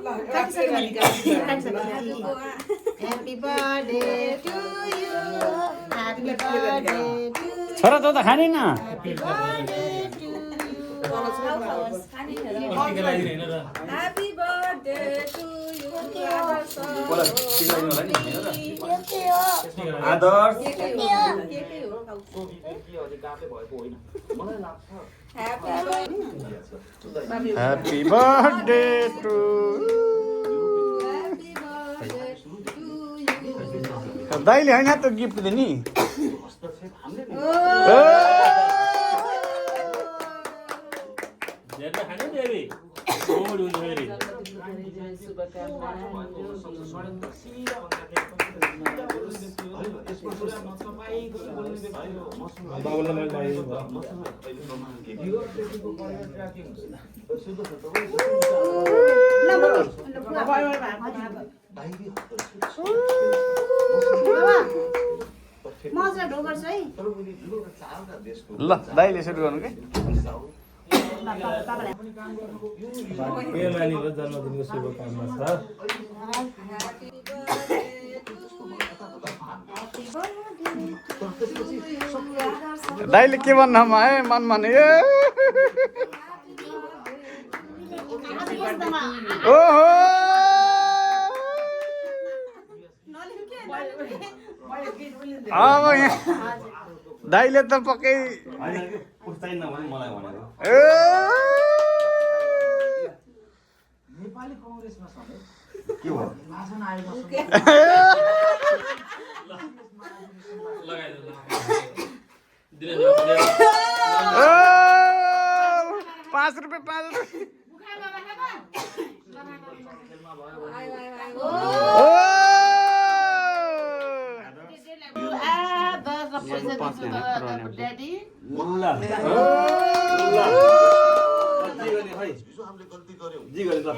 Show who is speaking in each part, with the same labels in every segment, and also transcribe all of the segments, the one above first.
Speaker 1: Happy birthday to you. Happy birthday to you.
Speaker 2: छोरा त खाने न
Speaker 1: Happy birthday to you.
Speaker 3: Happy birthday to you.
Speaker 2: Adarsh happy birthday to दाइले होइन त गिफ्ट दिने ल दाइले सुरु गर्नु के
Speaker 4: जन्मदिनको शुभकामना छ
Speaker 2: दाइले के भन्नमा है मनमा नि ओहो अब यहाँ दाइले त पक्कै
Speaker 5: नेपाली कांग्रेसमा समेत
Speaker 2: के हो
Speaker 5: निर्वाचन आयोगमा
Speaker 2: ₹5
Speaker 1: Daddy.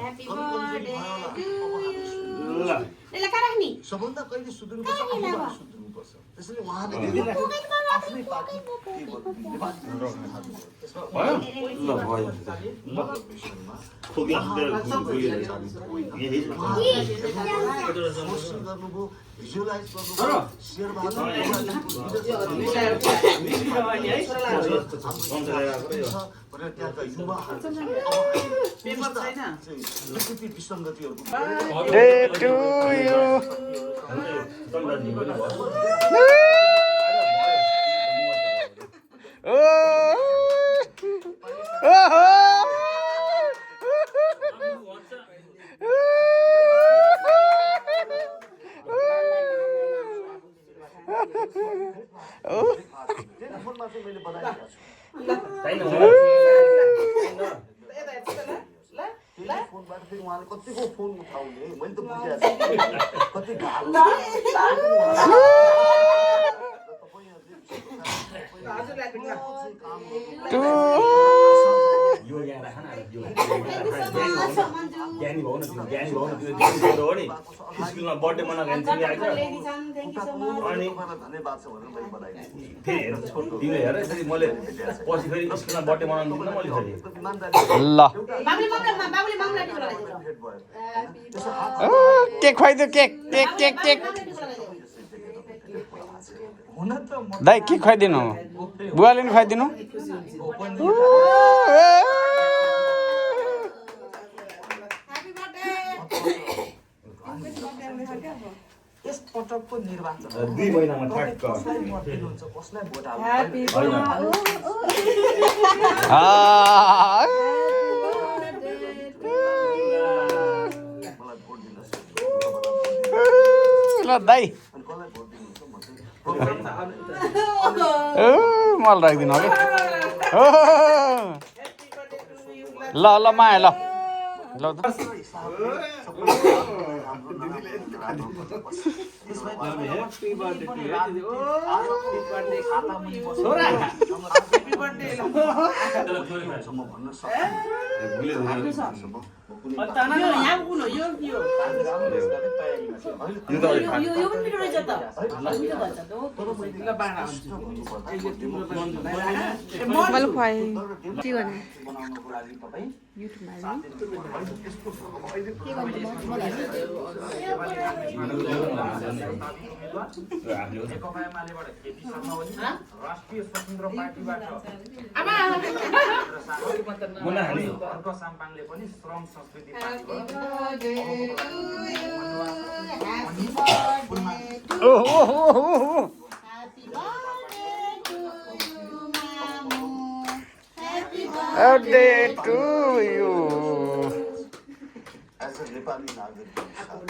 Speaker 1: Happy birthday to you.
Speaker 5: सबभन्दा कहिले सुध्रिनुपर्छ आफूबाट सुध्रिनुपर्छ त्यसैले उहाँले आफ्नै पार्टी गर्नुभयो भिजुअलाइज गर्नुभयो शेयर भनेर त्यहाँका युवाहरू विसङ्गतिहरूको
Speaker 2: Day to you.
Speaker 5: टेलिफोनमा चाहिँ मैले बनाइरहेको छु फोनबाट फेरि उहाँले कतिको फोन उठाउने मैले त बुझिरहेको छु कति गाह्रो
Speaker 4: ज्ञानी भाउ न हो नि स्कुलमा बर्थडे मनाएको अनि
Speaker 5: धन्यवाद छ भनेर मैले बनाइरहेको
Speaker 4: फेरि हेर तिमीले हेर यसरी मैले पछि फेरि स्कुलमा बर्थडे मनाउनु दिन्न मैले फेरि
Speaker 2: ल केक खुवाइदियो केक केक केक केक दाइ के खुवाइदिनु बुवाले नि खुवाइदिनु
Speaker 5: यस पटकको निर्वाचन
Speaker 4: 2 महिनामा ठ्याक्क
Speaker 5: मत दिनुहुन्छ कसलाई भोट हाल्नु मलाई भोट दिनुहोस्
Speaker 2: ल दाइ
Speaker 5: अनि कसलाई भोट दिनुहुन्छ
Speaker 2: मल राखिदिनु अघि ल ल माया ल ल
Speaker 4: यो त अहिले खानु-
Speaker 1: यो पनि मिठो रहेछ त मिठो भन्छ त
Speaker 5: तर मैले स्पष्ट भन्नुपर्दा
Speaker 3: मैले खुवाएँ के गर्ने
Speaker 5: बनाउनको लागि तपाईँ
Speaker 3: युट्युबमा
Speaker 5: होइन त्यस्तो अहिले
Speaker 1: के गर्नु मलाई
Speaker 6: नेकपा एमालेबाट केपी शर्मा ओली राष्ट्रिय स्वतन्त्र पार्टीबाट
Speaker 4: मुना हाली।
Speaker 6: अर्क साम्पाङले पनि श्रम संस्कृति
Speaker 1: Happy
Speaker 6: पार्टीबाट
Speaker 1: birthday to you. Happy birthday to
Speaker 2: ओहो
Speaker 1: Happy birthday to you, Mamu. Happy
Speaker 2: birthday to you
Speaker 5: as a Nepali नागरिक